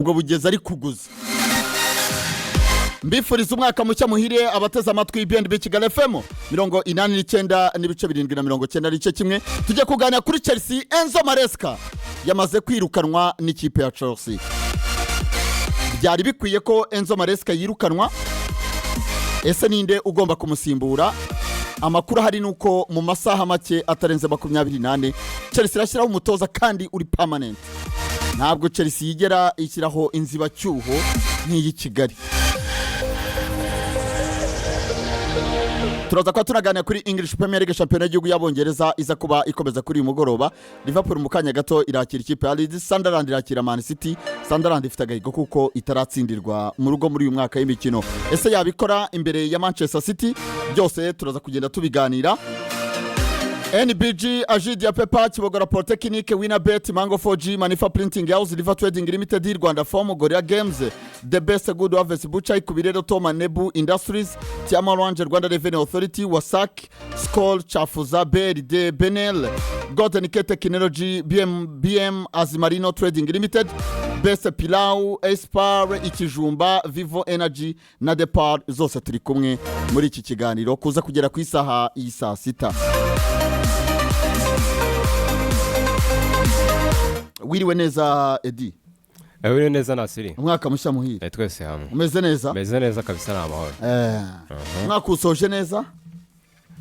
Ubwo bugeze ari kuguza. Mbifuriza umwaka mushya muhire abateze amatwi BNB Kigali FM 89.7 na 90.1. Tujye kuganira kuri Chelsea. Enzo Maresca yamaze kwirukanwa n'ikipe ya Chelsea. Byari bikwiye ko Enzo Maresca yirukanwa. Ese ninde ugomba kumusimbura? Amakuru ahari ni uko mu masaha make atarenze 24 Chelsea irashyiraho umutoza kandi uri permanent. Ntabwo Chelsea yigera ishyiraho inzibacyuho nk'iyi Kigali. Turaza kuba tunaganira kuri English Premier League, shampiyona y'igihugu y'Abongereza iza kuba ikomeza kuri uyu mugoroba. Liverpool mu kanya gato irakira ikipe ya Leeds, Sunderland irakira Man City. Sunderland ifite agahigo kuko itaratsindirwa mu rugo muri uyu mwaka w'imikino. Ese yabikora imbere ya Manchester City? Byose turaza kugenda tubiganira. NBG, Agidia Pepa, Kibogora Polytechnic, Winabet, Mango 4G, Manifa Printing House, River Trading Limited, Rwanda Foam, Gorilla Games, The Best Good Harvest Butcher, Ikubirero Toma, Nebu Industries, Tiama Orange, Rwanda Revenue Authority, Wasac, Skol, Chafuza, BRD, Benel, Golden K Technology, BM, BM Azimarino Trading Limited, Best Pilau, Espar, Ikijumba, Vivo Energy na Depar, zose turi kumwe muri iki kiganiro kuza kugera ku isaha y'isaa sita. Wiriwe neza, Edi? Wiriwe neza, Nasiri. Umwaka mushya muhire. Twese hamwe. Umeze neza? Meze neza kabisa, ni amahoro. Umwaka usoje neza?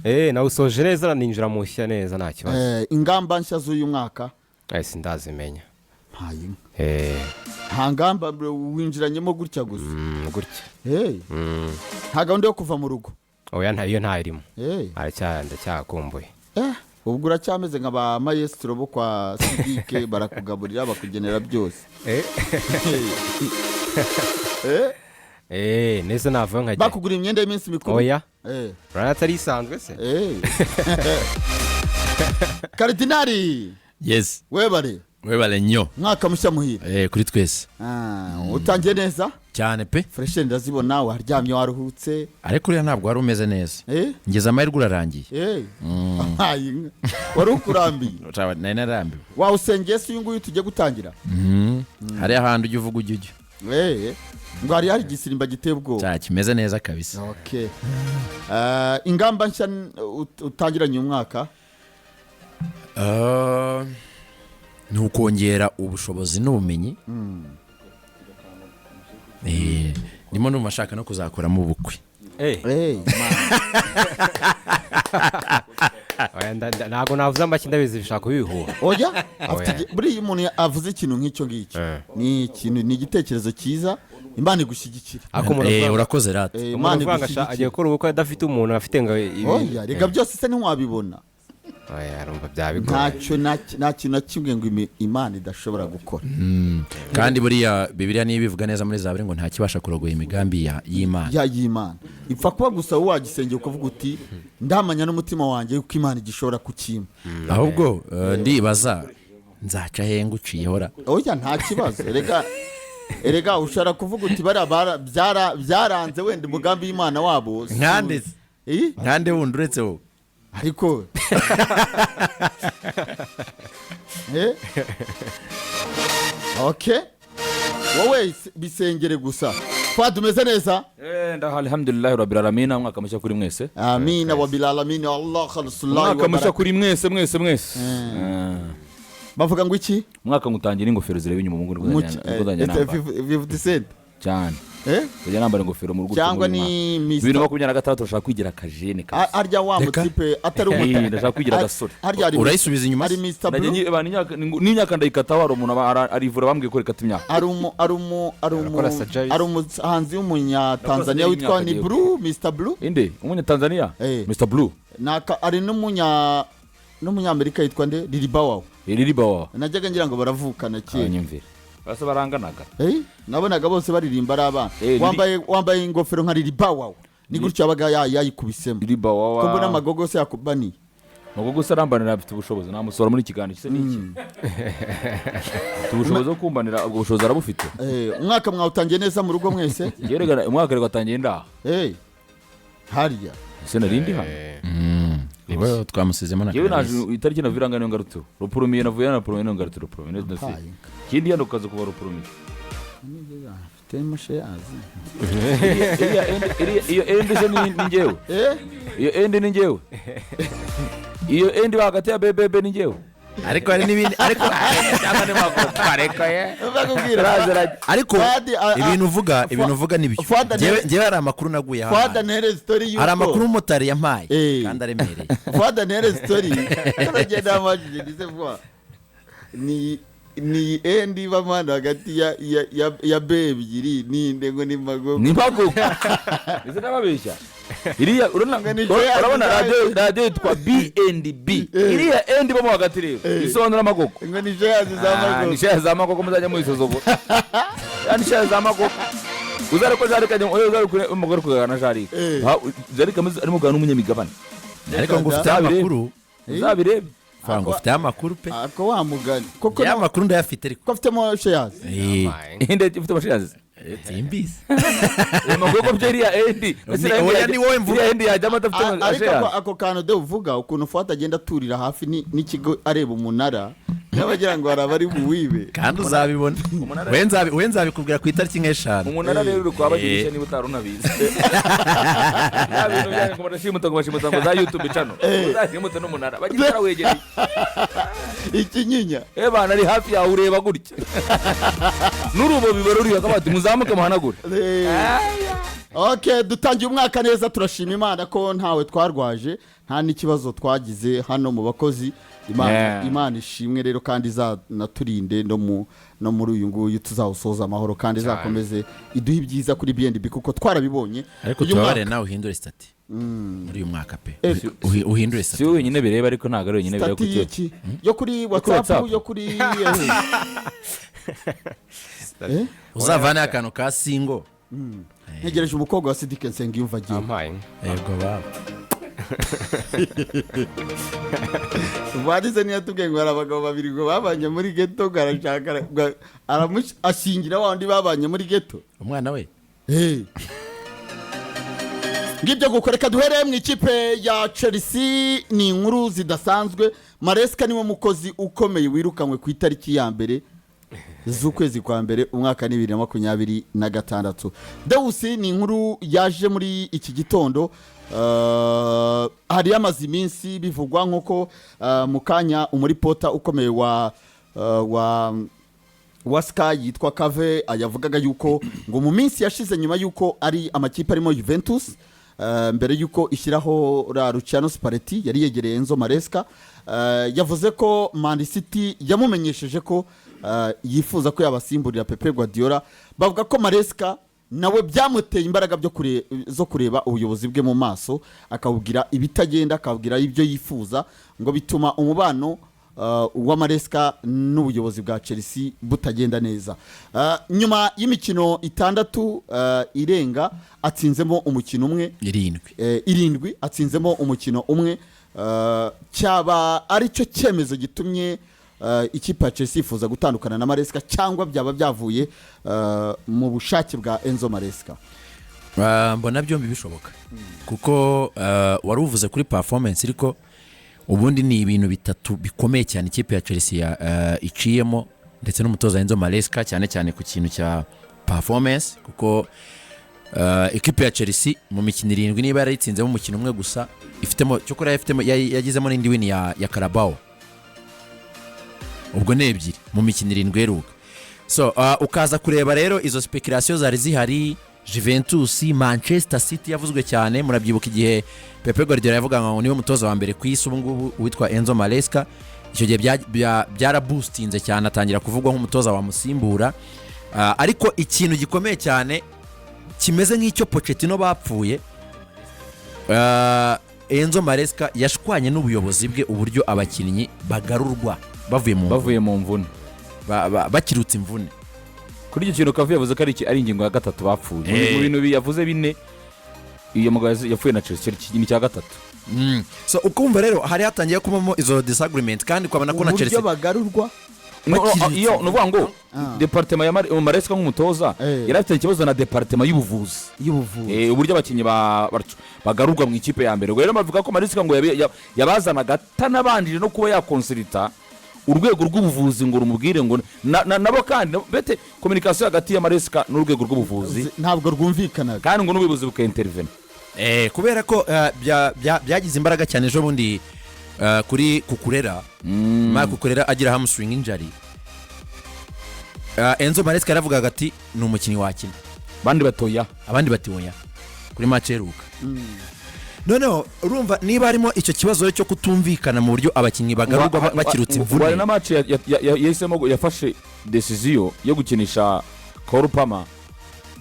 Nawe usoje neza, ninjira mu nshya neza, nta kibazo. Ingamba nshya z'uyu mwaka? Sindazimenya. Nta inka. Nta ngamba bro, winjiranyemo gutya gusa? Gutya. Nta gahunda yo kuva mu rugo? Oya, nta iyo ntayirimo. Ndacyakumbuye. Ubwo uracyameze nka ba maestro bo kwa Sidike, barakugaburira, bakugenera byose. Neza navuga nkajya. Bakugura imyenda y'iminsi mikuru? Oya. Urabona atari isanzwe se? Karidinari. Yes. Webare. Webale nnyo. Mwaka mushya muhire. Kuri twese. Utangiye neza. Cyane pe. Fraîcheur ndazibona, waryamye waruhutse. Ariko uriya ntabwo wari umeze neza. Ngeze amahirwe urarangiye. Ahaye inka. Wari ukurambiye. Nari narambiwe. Wawusengeye se uyu nguyu tujye gutangira? Hari ahantu ujya uvuga ujya ujya. Ngo hari igisimba giteye ubwoba. Cya kimeze neza kabisa. Okay. Ingamba nshya utangiranye uyu mwaka? Ni ukongera ubushobozi n'ubumenyi. Ndimo numva nshaka no kuzakoramo ubukwe. Oya, ntabwo navuze amashyi, ndabizi bishaka kubihuha. Oya, afite Oya. Buriya iyo umuntu avuze ikintu nk'icyo ngicyo, ni ikintu, ni igitekerezo cyiza, Imana igushyigikira. Ariko umuntu Urakoze rata. umuntu Imana uvuga ngo agiye igushyigikira. gukora ubukwe adafite umuntu afite ngo ibi. Oya, rega byose se ntiwabibona? Oya, urumva byaba bigoye. Ntacyo, nta kintu na kimwe ngo Imana idashobora gukora. Kandi buriya Bibiliya niyo ibivuga neza muri Zaburi ngo nta kibasha kurogoya imigambi y'Imana. Ya y'Imana. Ipfa kuba gusa wowe wagisengera ukavuga uti: "Ndamanya n'umutima wanjye yuko Imana igishobora kukimpa." Ahubwo ndibaza nzaca he nguciyehora. Oya, nta kibazo. Rega erega ushobora kuvuga uti bariya byaranze, wenda umugambi w'Imana wabo Nkande se? Eh? Nkande wundi uretse wowe? Ariko okay, wowe bisengere gusa. Fad, umeze neza? Ndaha, alhamdulillah rabbil alamin. Umwaka mushya kuri mwese. Amina wa bil alamin Allah khalisullahi Umwaka wa mushya baraka. kuri mwese, mwese, mwese. Bavuga ngo iki? Umwaka ngutangira ingofero zireba inyuma, mu nibwo nzajya nambara. 50 Cent. Cyane. Nzajya nambara ingofero mu rugo. Cyangwa ni Mr. 2026 turashaka kwigira akajene kabisa. Arya wa Reka. mutipe atari umuta. Ndashaka kwigira agasore. Harya hari Urayisubiza inyuma hari se? Mr. Najya Blue. abantu n'imyaka ndayikata, hari umuntu arivura bambwiye ko rikata imyaka. Hari umu hari umu hari umu Arakora surgery. hari umuhanzi w'umunyatanzania Arakora witwa surgery ni y'imyaka. Blue, Mr Blue. Inde umunyatanzania? Mr Blue. Naka ari n'umunyamerika yitwa nde, Lil Bow. Lil Bow. Najyaga ngira ngo baravukana kera. Abanyumvira basa baranganaga. Nabonaga bose baririmba ari abana. Wambaye ingofero nka Lil Bow, ni gutyo yabaga yayikubisemo. Lil Bow. Ko mbona amagogo se yakubaniye? Magogo se arambanira, afite ubushobozi namusohora muri kiganiro se niki? Afite ubushobozi bwo kumbanira, ubwo bushobozi arabufite. Umwaka mwawutangiye neza mu rugo mwese? Yerekana umwaka rero watangiye ndaha. Harya. Ese narindi hano? Wowe twamusizemo na Yewe naje Clarisse. itariki navuye niyo ngarutseho rupurumiye, navuye na purumiye niyo ngarutse rupurumiye. Hayi. Ikindi hano kaza kuba rupurumiye. Afitemo shares. Iriya and se ni njyewe? Iyo and ni njyewe? Iyo and hagati ya BBB ni njyewe? Ariko hari n'ibindi, ariko Cyangwa ni makopa ye? Bakubwira. Ariko Fuadi, ibintu uvuga nibyo. Fuadi. Njyewe hari amakuru naguye Fuadi hano. antere story yuko Hari amakuru umumotari yampaye kandi aremereye. Fuadi antere story, aragenda amajije ndize vuba ni and ibamo hano hagati ya B ebyiri ninde, ngo ni Magogo. Ni Magogo, ese ndababeshya? Iriya urabona? Ngo ni Urabona radiyo yitwa BNB, iriya and ibamo hagati rero isobanura Magogo. Ngo ni shares za Ah, Magogo. Ni shares za Magogo, muzajya muyisuzugura. Ni shares za Magogo. Uzare ko Jarike ajya, uzare kure umugore kuganira na Jarike. Jarike arimo kuganira n'umunyamigabane. Ariko ngo ufite Uzabirebe. amakuru. Uzabirebe. Fanga ngo ufite amakuru pe. Ako wa mugani koko. Ya makuru ndayafite ariko. Ko afitemo shares. Inde ifite amashares? Simbizi. Ayo makuru ko byo iriya and Oya, ni wowe mvuga. Iriya and yajyamo adafite Ariko amashares? ako kantu de uvuga ukuntu Fuadi agenda aturira hafi n'ikigo areba umunara, n'abagira ngo hari abari buwibe. Kandi uzabibona. We nzabikubwira ku itariki nk'eshanu. Umunara rero uri kwa bagirisha, niba utari unabizi, ya bintu byanyu ngo barashimuta, ngo bashimuta ngo za YouTube channel, uzashimuta n'umunara bagira arawegereye. Ikinyinya. Eh bana, ari hafi yawe, ureba gutya n'urubobi baruriye akabati, muzamuke muhanagure. Ok, dutangiye umwaka neza, turashima Imana ko ntawe twarwaje, nta n'ikibazo twagize hano mu bakozi. Imana, Imana ishimwe rero, kandi izanaturinde no muri uyu nguyu tuzawusoza amahoro, kandi izakomeze iduhe ibyiza kuri BNB kuko twarabibonye. Ariko Uyu tubabare mwaka nawe uhindure status muri uyu mwaka pe. Uhindure Si status. we wenyine bireba, ariko ntabwo ari wenyine bireba. Status Kuki? y'iki? Yo kuri WhatsApp? WhatsApp. Yo kuri Uzavane akantu ka single. Ntegereje umukobwa wa Sidike Nsengiyumva agiye. Ampaye. Yego baba. Warize ntiyatubwiye ngo hari abagabo babiri ngo babanye muri ghetto, ngo arashaka ngo ashyingira wa wundi babanye muri ghetto. Umwana we. Hey. Ngibyo guko, reka duhere mu ikipe ya Chelsea. Ni inkuru zidasanzwe. Maresca niwe mukozi ukomeye wirukanywe ku itariki ya 1 z'ukwezi kwa mbere umwaka ni 2026. Dewusi, ni inkuru yaje muri iki gitondo. Hari yamaze iminsi bivugwa nk'uko mu kanya umuripota ukomeye wa Sky yitwa Kave yavugaga yuko ngo mu minsi yashize, nyuma yuko ari amakipe arimo Juventus, mbere yuko ishyiraho ra Luciano Spalletti yari yegereye Enzo Maresca, yavuze ko Man City yamumenyesheje ko yifuza ko yabasimburira Pepe Guardiola. Bavuga ko Maresca nawe byamuteye imbaraga zo kureba ubuyobozi bwe mu maso, akabubwira ibitagenda, akabwira ibyo yifuza, ngo bituma umubano wa Maresca n'ubuyobozi bwa Chelsea butagenda neza. Nyuma y'imikino 6 irenga atsinzemo umukino umwe. 7. 7 atsinzemo umukino umwe, cyaba ari cyo cyemezo gitumye ikipe ya Chelsea yifuza gutandukana na Maresca, cyangwa byaba byavuye mu bushake bwa Enzo Maresca? Mbona byombi bishoboka, kuko wari uvuze kuri performance, ariko ubundi ni ibintu bitatu bikomeye cyane ikipe ya Chelsea iciyemo ndetse n'umutoza Enzo Maresca, cyane cyane ku kintu cya performance, kuko ikipe ya Chelsea mu mikino 7 niba yarayitsinzemo umukino umwe gusa, ifitemo cyokora ifitemo yagizemo n'indi win ya Carabao, ubwo ni ebyiri mu mikino 7 iheruka. So ukaza kureba rero izo speculation zari zihari, Juventus, Manchester City yavuzwe cyane. Murabyibuka igihe Pepe Guardiola yavuga ngo niwe mutoza wa mbere ku isi ubu ngubu witwa Enzo Maresca. Icyo gihe byaraboostinze cyane, atangira kuvugwa nk'umutoza wamusimbura. Ariko ikintu gikomeye cyane kimeze nk'icyo Pochettino bapfuye, Enzo Maresca yashwanye n'ubuyobozi bwe uburyo abakinnyi bagarurwa bavuye mu Bavuye mu mvune. Bakirutse imvune. Kuri icyo kintu Kavi yavuze ko ari ingingo ya gatatu bapfuye mu bintu yavuze bine. Iyo mugabo yapfuye na Chelsea ni icya gatatu. So ukumva rero hari hatangiye kubamo izo disagreement, kandi ukabona ko na Uburyo Chelsea bagarurwa. No, Bakiritse. Iyo ni ukuvuga ngo département ya Maresca nk'umutoza yari afite ikibazo na département y'ubuvuzi. Y'ubuvuzi. Uburyo abakinnyi bagarurwa mu ikipe ya mbere. Ubwo rero bavuga ko Maresca ngo yabazanaga atanabanjije no kuba yaconsulta. Urwego rw'ubuvuzi ngo rumubwire ngo nabo kandi bete communication hagati ya Maresca n'urwego rw'ubuvuzi. Ntabwo rwumvikanaga. Kandi ngo n'ubuyobozi bukintervena. Kubera ko byagize imbaraga cyane ejo bundi kuri Cucurella, Marc Cucurella agira hamstring injury. Enzo Maresca yaravugaga ati ni umukinnyi wakina. Abandi batoya. Abandi bati oya, kuri match iheruka. Noneho urumva niba harimo icyo kibazo cyo kutumvikana mu buryo abakinnyi bagarurwa bakirutse Ngo hari imvune. Na match yahisemo, yafashe decision yo gukinisha Cole Palmer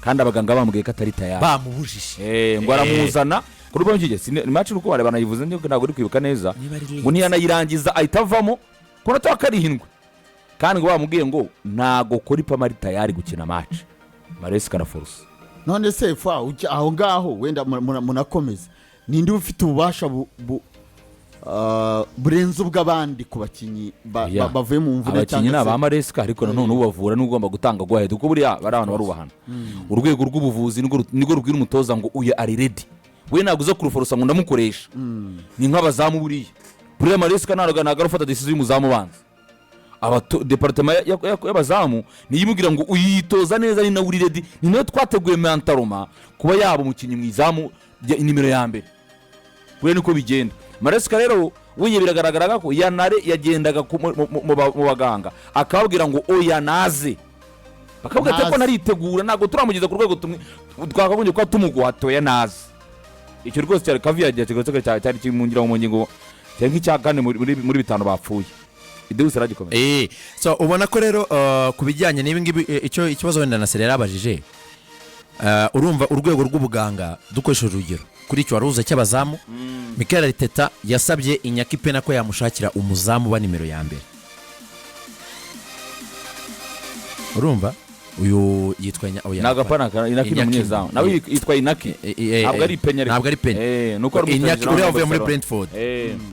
kandi abaganga bambwiye ko atari tayari. Bamubujije. Ngo aramuzana kuri Palmer iki ni match uko bareba banayivuze, ntabwo uri kwibuka neza. Niba ari Ngo ntiyanayirangiza, ahita avamo ku munota wa 7, kandi ngo bamubwiye ngo ntago Cole Palmer ari tayari gukina match, Maresca na force. None se fa ujya aho ngaho, wenda munakomeza, ninde ufite ububasha burenze ubw'abandi ku bakinnyi bavuye mu mvune? Abakinnyi ni Cyangwa aba se Maresca, ariko nanone ubavura niwe ugomba gutanga go ahead, kuko buriya bari abantu barubahana. Urwego rw'ubuvuzi nirwo rubwira umutoza ngo uyu ari ready, we ntabwo uza kuruforosa ngo ndamukoresha. Ni nk'abazamu, buriya Maresca ntabwo arufata decision y'umuzamu ubanza. Département y'abazamu niyo imubwira ngo uyitoza neza, ni nawe uri ready, ni nawe twateguye mentalement kuba yaba umukinnyi mu izamu nimero ya mbere. Buriya niko bigenda. Maresca rero wiye biragaragara ko yanare yagendaga mu baganga akababwira ngo oya naze, bakavuga ati Naze. Ko naritegura, ntabwo turamugeza ku rwego tumwe twakagombye kuba tumuguha, toya naze. Icyo rwose cyari kaviya cyari kiri mu ngira mu ngingo, cyari nk'icya kane muri bitanu bapfuye. Idewusi aragikomeza. So ubona ko rero ku bijyanye n'ibi ngibi, icyo ikibazo wenda na Sere yarabajije, urumva urwego rw'ubuganga, dukoresheje urugero kuri icyo wari uze cy'abazamu, Mikel Arteta yasabye Iñaki Peña ko yamushakira umuzamu uba nimero ya mbere. Urumva uyu yitwa oya, Ni agapana Inaki ni Iñaki. umunyezamu nawe yitwa Inaki. Ntabwo ari Peña ariko. Ntabwo ari Peña. Nuko ari Iñaki umutoza uriya wa wavuye muri Barcelona. Brentford.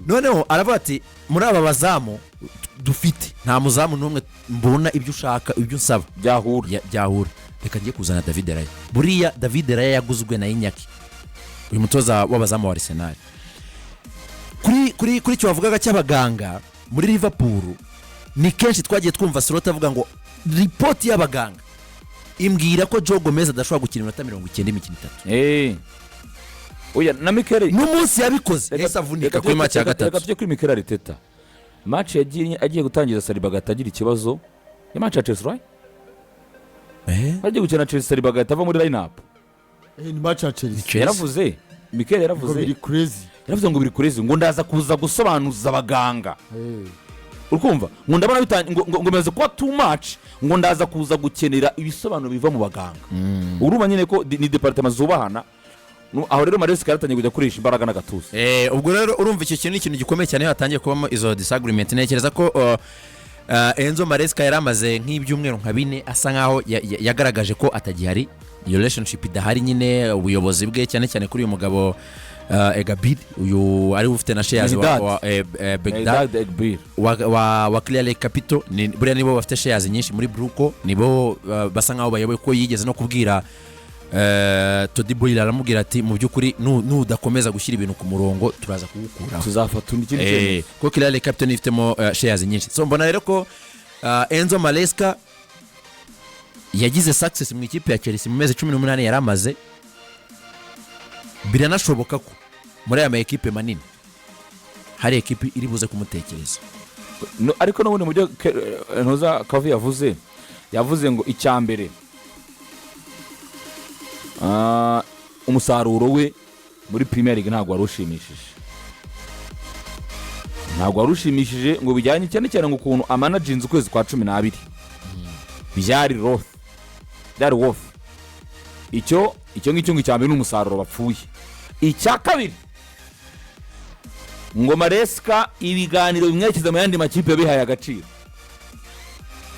Noneho aravuga ati muri aba bazamu dufite nta muzamu n'umwe mbona ibyo ushaka, ibyo unsaba byahura. Byahura, reka njye kuzana David Raya. Buriya David Raya yaguzwe na Iñaki, uyu mutoza w'abazamu wa Arsenal. Kuri icyo wavugaga cy'abaganga muri Liverpool, ni kenshi twagiye twumva Slot avuga ngo ripoti y'abaganga imbwira ko Joe Gomez adashobora gukina iminota 90 imikino 3. Oya, na Mikel N'umunsi yabikoze yahise avunika kuri match ya Reka gatatu. tujye kuri Mikel Arteta. Match yagiye agiye gutangiza, Saliba agahita agira ikibazo ya match ya Chelsea, right? Agiye gukina Chelsea, Saliba agahita ava muri line up. Ni match ya Chelsea. Chelsea. Yaravuze, Mikel Ngo yaravuze biri crazy. Yaravuze ngo biri crazy, ngo ndaza kuza gusobanuza abaganga. Urumva ngo ndabona ngo bimaze kuba too much, ngo ndaza kuza gukenera ibisobanuro biva mu baganga. Urumva nyine ko ni département zubahana. Aho rero Maresca yaratangiye kujya akoresha imbaraga n'agatuza. Ubwo rero urumva icyo kintu ni ikintu gikomeye cyane iyo hatangiye kubamo izo disagreement. Ntekereza ko Enzo Maresca yari amaze nk'ibyumweru nka 4 asa nkaho yagaragaje ko atagihari, iyo relationship idahari nyine, ubuyobozi bwe cyane cyane kuri uyu mugabo Egabid, uyu ari we ufite na shares Mehrdad. wa Begdad Mehrdad Eghbali. wa Clearlake Capital. Buriya nibo bafite shares nyinshi muri BlueCo, nibo basa nkaho bayoboye, kuko yigeze no kubwira Todd Boehly, aramubwira ati mu by'ukuri nudakomeza gushyira ibintu ku murongo turaza kuwukuraho. Tuzafata undi ikindi cyemezo. Kuko Clearlake Capital niyo ifitemo shares nyinshi. So mbona rero ko Enzo Maresca yagize success mu ikipe ya Chelsea mu mezi 18 yari amaze. Biranashoboka ko muri aya ma ekipe manini hari ekipe iri buze kumutekereza. No, ariko n'ubundi mu byo ntuza Kavi yavuze ngo icya mbere, umusaruro we muri Premier League ntabwo wari ushimishije, ntabwo wari ushimishije, ngo bijyanye cyane cyane ngo ukuntu amanaginze ukwezi kwa 12 byari rough, byari rough. Icyo ngicyo ngo icya mbere ni umusaruro bapfuye. Icya kabiri, ngo Maresca ibiganiro bimwerekeza mu yandi makipe yabihaye agaciro.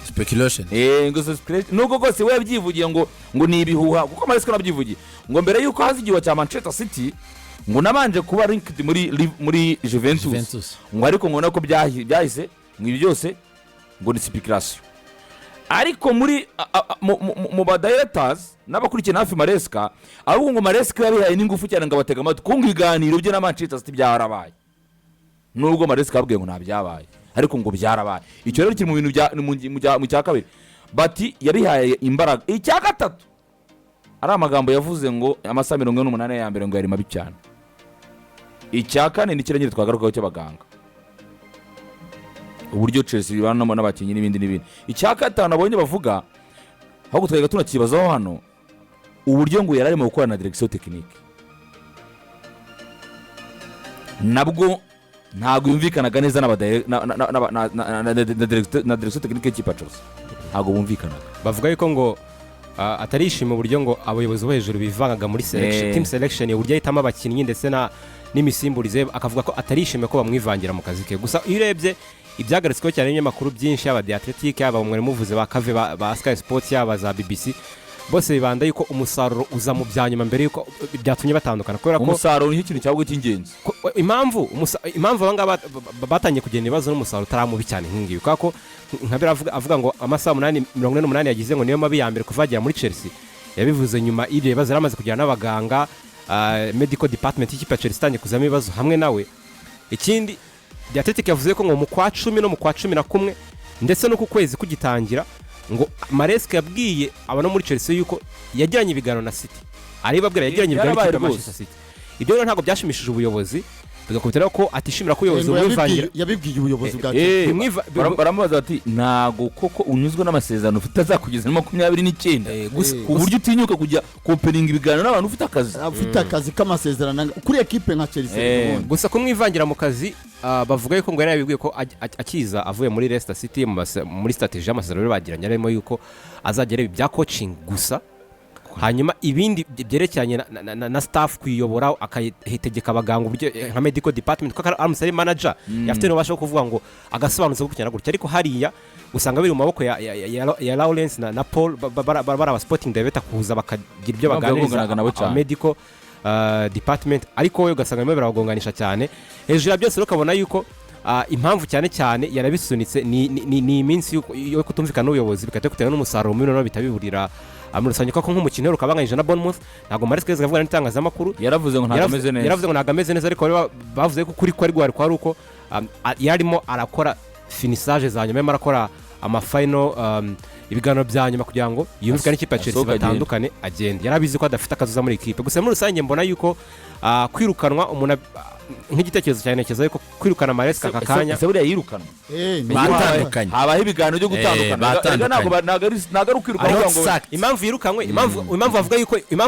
Speculation. Ngo nubwo rwose we yabyivugiye ngo ni ibihuha, kuko Maresca nabyivugiye ngo mbere yuko haza igihuha cya Manchester City ngo nabanje kuba linked muri Juventus, Juventus. Ngo ariko ngo nako byahise ngo ibi byose ngo ni speculation. Ariko muri mu ba directors n'abakurikiye hafi Maresca, ahubwo ngo Maresca yabihaye n'ingufu cyane, ngo abatega amatwi, kuko ngo ibiganiro bye na Manchester City byarabaye, nubwo Maresca yababwiye ngo nta byabaye. Ariko ngo byarabaye. Icyo rero kiri mu bintu bya mu cya kabiri bati yabihaye imbaraga. Icya gatatu ari amagambo yavuze ngo amasaha 48 ya mbere ngo yari mabi cyane. Icya kane ni kirangire twagarukaho cy'abaganga, uburyo Chelsea ibanamo n'abakinnyi n'ibindi n'ibindi. Icya gatanu abonye bavuga, ahubwo twajyaga tunakibazaho hano, uburyo ngo yari arimo gukorana na direction technique, nabwo ntabwo yumvikanaga neza na direction technique y'ikipe ya Chelsea, ntabwo bumvikanaga. Bavuga yuko ngo atarishima uburyo ngo abayobozi bo hejuru bivangaga muri selection, team selection, uburyo ahitamo abakinnyi ndetse na n'imisimburize, akavuga ko atarishimiye ko bamwivangira mu kazi ke. Gusa iyo urebye ibyagarutsweho cyane n'ibinyamakuru byinshi, yaba The Athletic, yaba mwari muvuze ba Kave ba Sky Sports, yaba za BBC, bose bibanda yuko umusaruro uza mu bya nyuma mbere yuko byatumye batandukana, kubera ko Umusaruro nicyo kintu cyabwo cy'ingenzi. Impamvu aba ngaba batangiye kugenda ibibazo n'umusaruro utari mubi cyane nk'ingibi, kubera ko nka biriya avuga ngo amasaha 48 yagize ngo niyo mabi ya mbere kuva yagera muri Chelsea, yabivuze nyuma y'ibyo bibazo yari amaze kugira n'abaganga, medical department y'ikipe ya Chelsea itangiye kuzamo ibibazo hamwe nawe. Ikindi, The Athletic yavuze ko ngo mu kwa 10 no mu kwa 11 ndetse no ku kwezi kugitangira, ngo Maresca yabwiye aba no muri Chelsea yuko yagiranye ibiganiro na City, aribabwira yagiranye ibiganiro Byarabaye n'ikipe ya rwose. Manchester City. Ibyo rero ntabwo byashimishije ubuyobozi, bigakubitiraho ko atishimira ko ubuyobozi Ngo bumwivangira. Yabibwiye ubuyobozi bwa Chelsea. Baramubaza bati: "Ntago koko unyuzwe n'amasezerano ufite azakugeza na 29, Gusa ku buryo utinyuka kujya kopeninga ibiganiro n'abantu ufite akazi?" Afite akazi k'amasezerano kuri ekipe nka Chelsea ubundi. Gusa kumwivangira mu kazi, bavuga yuko ngo yari yabibwiye ko akiza avuye muri Leicester City, muri strategy y'amasezerano bari bagiranye harimo yuko azajya areba ibya coaching gusa, hanyuma ibindi byerekeranye na staff kuyiyobora, akayitegeka abaganga uburyo, nka medical department, kuko aramutse ari manager yafite n'ububasha bwo kuvuga ngo agasobanuza gutya na gutya. Ariko hariya usanga biri mu maboko ya Lawrence na Paul, bari aba sporting director, kuza bakagira ibyo Impamvu baganiriza yagonganaga nabo cyane. Medical department, ariko we ugasanga birimo birabagonganisha cyane. Hejuru ya byose rero ukabona yuko impamvu cyane cyane yarabisunitse ni iminsi yo kutumvikana n'ubuyobozi, bigahita bitewe n'umusaruro mubi, noneho bihita biburira muri rusange, kuko nk'umukino uheruka banganyije na Bournemouth, ntabwo Maresca yigeze avugana n'itangazamakuru. Yaravuze ngo ntabwo ameze neza. Yaravuze ngo ntabwo ameze neza, ariko bari bavuze ko ukuri kwari guhari kwari uko yarimo arakora finissage za nyuma, yarimo arakora ama final, ibiganiro bya nyuma kugira ngo yumvikane n'ikipe ya Chelsea, Asohoke agende. batandukane agende. Yari abizi ko adafite akazuza muri ikipe. Gusa muri rusange mbona yuko kwirukanwa umuntu nk'igitekerezo cyane, ntekereza yuko kwirukana Maresca aka kanya Ese buriya yirukanwa? Batandukanye. Habaho ibiganiro byo gutandukana. Batandukanye. Ntabwo ari ukwirukanwa Not kuvuga ngo sacked. Impamvu yirukanwe, impamvu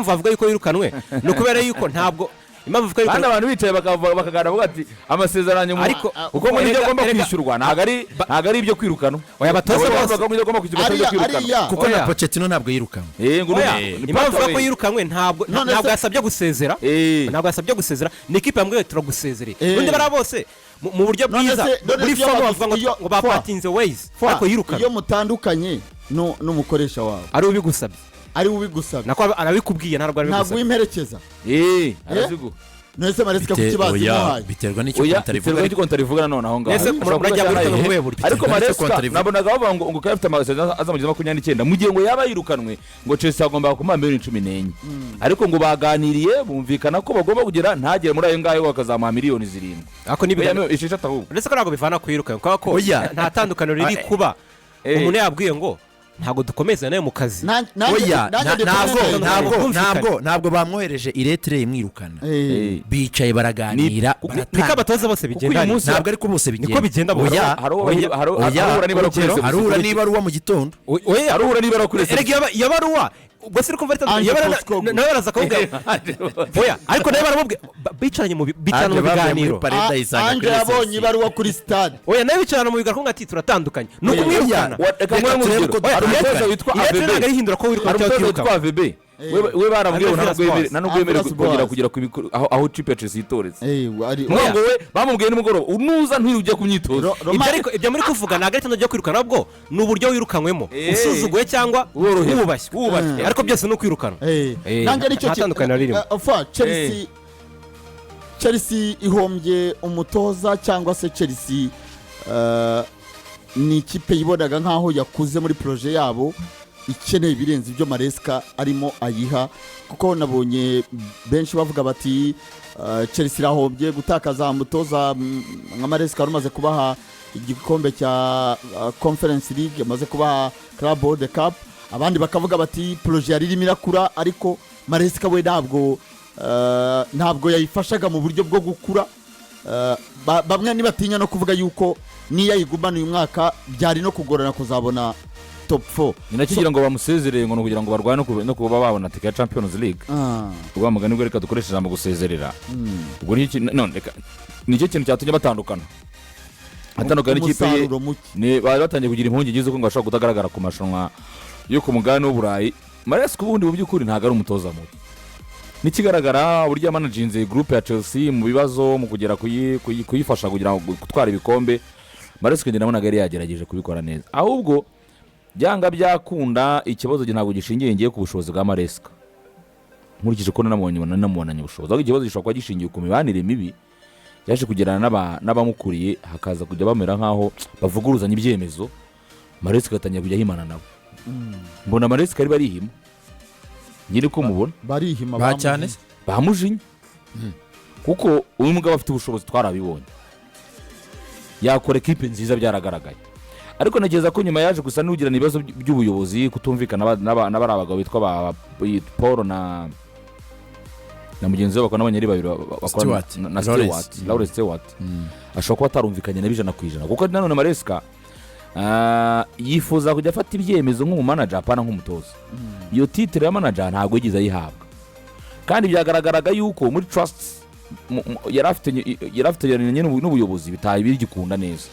bavuga yuko yirukanwe ni ukubera yuko ntabwo impamvu bavuga yuko Kandi abantu bicaye bakaganira bavuga ati amasezerano Ariko- kuko ngo nibyo agomba kwishyurwa, ntabwo ari ibyo kwirukanwa. Oya, abatoza Ntabwo bose bavuga ko ibyo agomba kwishyurwa atari ibyo Ariya kwirukanwa. ariya Kuko na Oya. Pochettino ntabwo yirukanwe. Ngo Oya, ni impamvu bavuga ko pathway. yirukanwe, ntabwo None ntabwo yasabye gusezera. Ntabwo yasabye gusezera, ni ikipe yambwiye turagusezereye. Ubundi bariya bose mu buryo None bwiza, none muri se iyo forme bavuga ngo ngo bapatinze ways, ariko yirukanwe. Iyo mutandukanye n'umukoresha wawe, ari ubigusabye, ari we ubigusabye, nako arabikubwiye, ntabwo ntabwo arabigusabye. wimperekeza. Araziguha. None se Maresca Bite- kuki oya, bazimuhaye? Biterwa n'icyo Oya, kontara ivuga. biterwa n'icyo kontara ivuga nanone aho ngaho. Ese Ashobora kuba murajya yaraye. muri buhe buryo? Ariko Biterwa n'icyo Maresca kontara ivuga. nabonaga bavuga ngo kaba afite amasezerano azamugeza 29, mu gihe ngo yaba yirukanwe ngo Chelsea yagombaga kumuha miliyoni 14, ariko ngo baganiriye bumvikana ko bagomba kugera ntagere muri ayo ngayo, bakazamuha miliyoni 7. Ariko n'ibiganiro Oya, 6 ahubwo. Uretse ko ntabwo bivana ku yirukanwe, kubera ko Oya. nta tandukaniro riri kuba umuntu yabwiye ngo ntabwo dukomeza nawe mu kazi. Oya, Nanjye ndi ntabwo kumwe nawe. ntabwo Bwumvikane. ntabwo bamwohereje i lettre imwirukana. Bicaye baraganira, Niko baratanga. abatoza bose Kuko bigenda. uyu munsi Ntabwo ariko bose bigenda. Niko bigenda bose. Oya. Oya. Oya. Haruhura niba ari kuri Urugero, reception. Harura niba ari uwa mu gitondo. Oya. Haruhura niba ari kuri Erega reception. iyo baruwa ubwo se uri kumva ari itandukanye. Ange Iyo Postecoglou. nawe baraza akabubwira oya, ariko nawe baramubwira bicaranye mu bicarana Ange mu bavuye muri biganiro. parede ayisanga Ange kuri yabonye reception. ibaruwa kuri stade. Oya, nawe bicarana mu biganiro kuvuga ati turatandukanye, ni ukumwirukana. Reka Reka nguhe turebe nk'urugero. uko Hari umutoza dutandukanye. witwa Iyo AVB. ntabwo arihindura ko wirukanwa Hari cyangwa umutoza witwa utirukanwa. AVB, we barambwiye ngo Andreas ntabwo Boas. nta nubwo yemerewe Andreas kongera Boas. kugera ku aho ikipe ya Chelsea yitoreza. Oya. Ngo we bamubwiye nimugoroba nuza ntujya ku myitozo. Ibyo ariko ibyo muri kuvuga ntabwo ari itandukanye ryo kwirukana, ahubwo ni uburyo wirukanywemo, usuzuguye cyangwa Worohewe. wubashywe. Wubashywe. Ariko byose ni ukwirukanwa. Nanjye nicyo Nta tandukaniro ririmo. Fa Chelsea, Chelsea ihombye umutoza, cyangwa se Chelsea ni ikipe yibonaga nk'aho yakuze muri projet yabo, ikeneye ibirenze ibyo Maresca arimo ayiha, kuko nabonye benshi bavuga bati Chelsea irahombye gutakaza umutoza nka Maresca wari umaze kubaha igikombe cya Conference League, amaze kubaha Club World Cup. Abandi bakavuga bati projet yari irimo irakura, ariko Maresca we ntabwo yayifashaga mu buryo bwo gukura. Bamwe ntibatinya no kuvuga yuko niyo ayigumana uyu mwaka byari no kugorana kuzabona top 4. Ni nacyo kugira ngo bamusezerere, ngo ni ukugira ngo barwane no kuba babona tike ya Champions League. Ubwo mugani bwo reka dukoreshe ijambo gusezerera. Ubwo nicyo kintu, none reka, nicyo kintu cyatumye batandukana, atandukana n'ikipe ye. Umusaruro muke. Ni bari batangiye kugira impungenge z'uko ngo ashobora kutagaragara ku marushanwa yo ku mugabane w'Uburayi. Maresca ubundi mu by'ukuri ntabwo ari umutoza mubi, n'ikigaragara uburyo yamanajinze groupe ya Chelsea mu bibazo, mu kugera kuyifasha kugira ngo gutwara ibikombe, Maresca njye nabonaga yari yagerageje kubikora neza. Ahubwo byanga byakunda, ikibazo ntabwo gishingiye ngiye ku bushobozi bwa Maresca, nkurikije ko nanamubonye nanamubonanye ubushobozi, ahubwo ikibazo gishobora kuba gishingiye ku mibanire mibi yaje kugirana n'abamukuriye, hakaza kujya bamera nk'aho bavuguruzanya ibyemezo, Maresca agatangira kujya ahimana nabo. Mbona Maresca ari barihima nyiri ko mubona. Barihima. Ba cyane se. Bamujinya, kuko uyu mugabo afite ubushobozi, twarabibonye, yakora ekipe nziza, byaragaragaye. Ariko ntekereza ko nyuma yaje gusa n'ugirana ibibazo by'ubuyobozi, kutumvikana n'abari abagabo bitwa ba Paul na mugenzi we bakora, n'abanyeri babiri bakora Stewart. na Lawrence. Stewart, Lawrence Stewart. Ashobora kuba atarumvikanye na 100%, kuko nanone Maresca yifuza kujya afata ibyemezo nk'umumanager, apana nk'umutoza. Iyo titre ya manager ntabwo yigeze ayihabwa, kandi byagaragaraga yuko muri trust yari afitanye n'ubuyobozi bitaye bigikunda neza.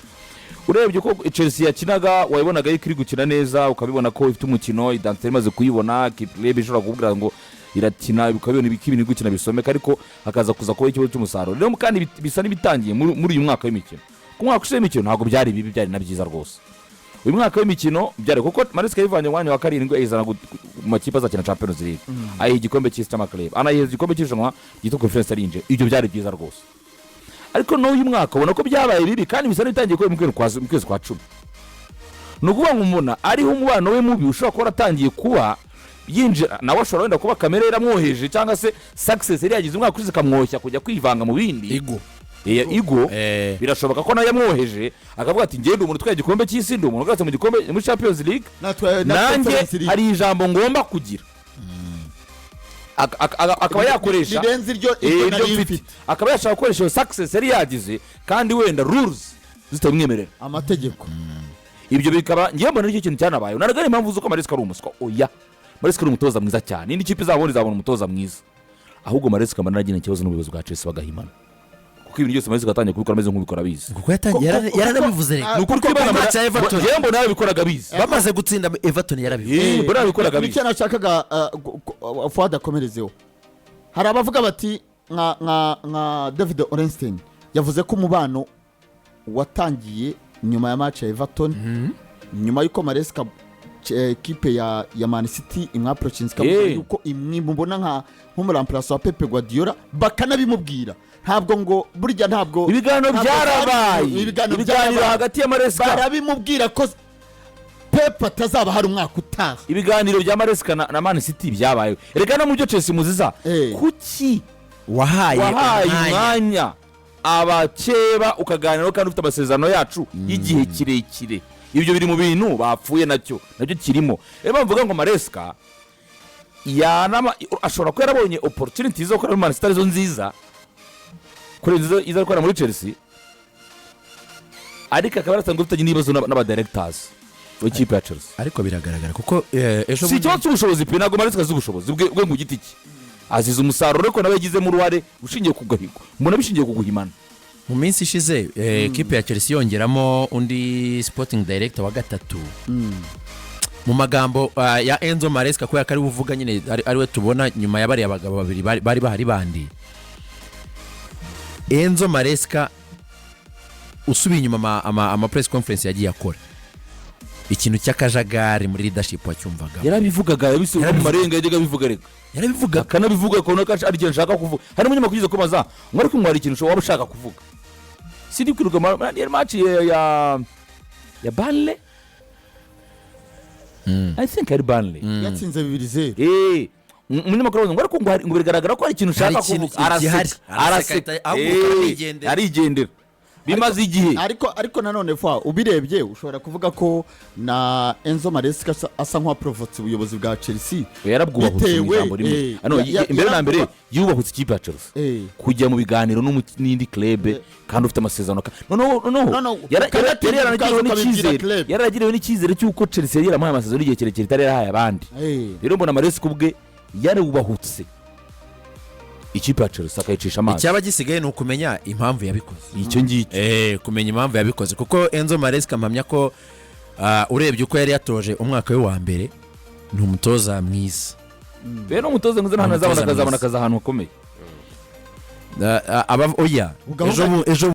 Urebye uko Chelsea yakinaga, wayibonaga yuko iri gukina neza, ukabibona ko ifite umukino, identité imaze kuyibona, kipe ishobora kukubwira ngo irakina, ukabibona ko ibintu iri gukina bisomeka, ariko hakaza kuza kuba ikibazo cy'umusaruro rero. Kandi bisa n'ibitangiye muri uyu mwaka w'imikino. Ku mwaka ushize w'imikino ntabwo byari bibi, byari na byiza rwose. Uyu mwaka w'imikino byari kuko Maresca yivanye mu mwanya wa karindwi ayizana mu makipe azakina Champions League, ayiha igikombe cy'isi cy'amaklub, anayiha igikombe cy'irushanwa ryitwa Conference League. Ibyo byari byiza rwose, ariko n'uyu mwaka ubona ko byabaye bibi, kandi bisa n'ibitangiye kuba mu kwezi kwa 10. Ni ukuvuga ngo umuntu ariho umubano we mubi ushobora kuba waratangiye kuba yinjira, nawe ashobora wenda kuba kamere yaramwoheje, cyangwa se success yari yagize umwaka ushize ikamwoshya kujya kwivanga mu bindi. Ego. Ego. Birashoboka ko nawe yamwoheje, akavuga ati: "Ngende umuntu utwaye igikombe cy'isi, ndi umuntu ugarutse mu gikombe muri Champions League, natwe na nanjye Conference League. hari ijambo ngomba kugira." Akaba yakoresha rirenze iryo iryo nari mfite. mfite. Akaba yashaka gukoresha iyo success yari yagize, kandi wenda rules zitabimwemerera. Amategeko. Ibyo bikaba ngewe mbona aricyo kintu cyanabaye. Ntabwo ari impamvu z'uko Maresca ari umuswa, oya. Maresca ari umutoza mwiza cyane, indi kipe izabona izabona umutoza mwiza. Ahubwo Maresca mbona yagiranye ikibazo n'ubuyobozi bwa Chelsea, bagahimana, kuko ibintu byose Maresca atangiye kubikora ameze nk'ubikora abizi. Kuko yatangiye yaranabivuze reka. Ni ukuri Kuko kwibana. match ya Everton. Ngewe mbona yarabikoraga abizi. Bamaze gutsinda Everton yarabivuze. Mbona yarabikoraga abizi. Nicyo nashakaga Fuad akomerezeho. Hari abavuga bati nka David Ornstein yavuze ko umubano watangiye nyuma ya match ya Everton, nyuma y'uko Maresca ekipe ya Man City imwapproachinze, ikamubwira yuko imubona nk'umuremplaçant wa Pep Guardiola, bakanabimubwira. Ntabwo ngo burya ntabwo Ibiganiro ntabwo byarabaye. Ibiganiro Ibiganiro byarabaye. hagati ya Maresca Barabimubwira ko Pep atazaba hari umwaka utaha. Ibiganiro bya Maresca na Man City byabaye. Reka no mu byo Chelsea muziza, kuki wahaye wahaye umwanya umwanya abakeba ukaganiraho kandi ufite amasezerano yacu y'igihe kirekire? Ibyo biri mu bintu bapfuye, nacyo kirimo. Rero bavuga ngo Maresca yanama ashobora kuba yarabonye opportunity zo gukora muri Man City arizo nziza kurenza izo gukora muri Chelsea, ariko akaba yarasanzwe afitanye n'ibibazo n'abadirectors b'ikipe ya Chelsea. Ariko biragaragara kuko ejo Si ikibazo cy'ubushobozi pe, ntabwo Maresca azi ubushobozi bwe ku giti cye, azize umusaruro, ariko nawe yagizemo uruhare ushingiye ku gahigo, mbona bishingiye ku guhimana. Mu minsi ishize ekipe ya Chelsea yongeramo undi sporting director wa gatatu. Mu magambo ya Enzo Maresca, kubera ko ari we uvuga nyine, ari we tubona nyuma ya bariya bagabo babiri bari bahari bandi, Enzo Maresca usubiye inyuma ama press conference yagiye akora, ikintu cy'akajagari muri leadership wacyumvaga. Yarabivugaga, yabisubiye mu marenga, yajyaga abivuga reka. Yarabivuga. Akanabivuga akabona ko ari ikintu ashaka kuvuga. Hari umunyamakuru ugeze kubaza ngo: "Ariko ngo hari ikintu waba ushaka kuvuga?" Sindi kwiruka yari match ya Burnley, I think ari Burnley. Yatsinze 2-0. Umunyamakuru aravuga ngo: "Ariko ngo ngo bigaragara ko hari ikintu Hari ushaka ikintu kuvuga." gihari. Araseka, Araseka, araseka. ahubwo arigendera. Arigendera. Bimaze igihe. Ariko nanone fa ubirebye ushobora kuvuga ko na Enzo Maresca asa nk'uwaporovotse ubuyobozi bwa Chelsea. Yarabwubahutse mu ijambo rimwe. Ano, mbere na mbere yubahutse ikipe ya Chelsea kujya mu biganiro n'indi club kandi ufite amasezerano, noneho noneho No, no, yari yaranagiriwe ukaza ukabibwira n'icyizere club. Yaragiriwe n'icyizere cy'uko Chelsea yari yaramuhaye amasezerano y'igihe kirekire itari yarahaye abandi. Rero mbona Maresca ubwe yarubahutse ikipe ya Chelsea, akayicisha amazi. Icyaba gisigaye ni ukumenya impamvu yabikoze. Icyo ngicyo. Kumenya impamvu yabikoze, kuko Enzo Maresca mpamya ko urebye uko yari yatoje umwaka we wa mbere, ni umutoza mwiza. Rero umutoza mwiza nta Umutoza azabona mwiza. akazi ahantu hakomeye. Oya, Ugahora- ejo.